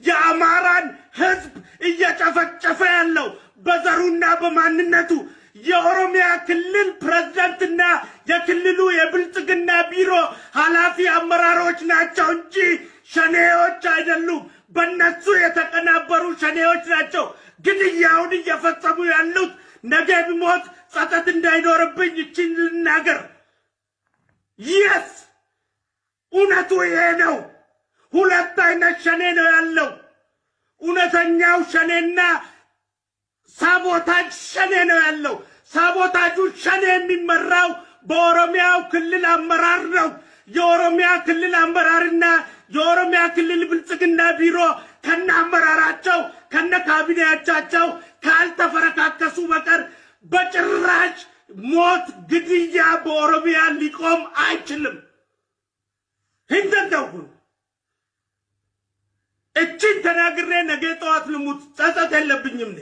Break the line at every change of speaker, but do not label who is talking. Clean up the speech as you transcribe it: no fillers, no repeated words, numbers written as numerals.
የአማራን ሕዝብ እየጨፈጨፈ ያለው በዘሩና በማንነቱ የኦሮሚያ ክልል ፕሬዝዳንትና የክልሉ የብልጽግና ቢሮ ኃላፊ አመራሮች ናቸው እንጂ ሸኔዎች አይደሉም። በእነሱ የተቀናበሩ ሸኔዎች ናቸው ግድያውን እየፈጸሙ ያሉት። ነገ ብሞት ጸጸት እንዳይኖርብኝ ይችን ልናገር። Yes፣ እውነቱ ይሄ ነው። ሁለት አይነት ሸኔ ነው ያለው። እውነተኛው ሸኔና sabotage ሸኔ ነው ያለው። Sabotage ኡ ሸኔ የሚመራው በኦሮሚያው ክልል አመራር ነው። የኦሮሚያ ክልል አመራርና የኦሮሚያ ክልል ብልጽግና ቢሮ ከነ አመራራቸው ከነ ካቢኔዎቻቸው ካልተፈረካከሱ በቀር በጭራሽ ሞት፣ ግድያ በኦሮሚያ ሊቆም አይችልም። Hin danda'u። እችን ተናግሬ ነገ ጠዋት ልሙት፣ ጸጸት የለብኝም።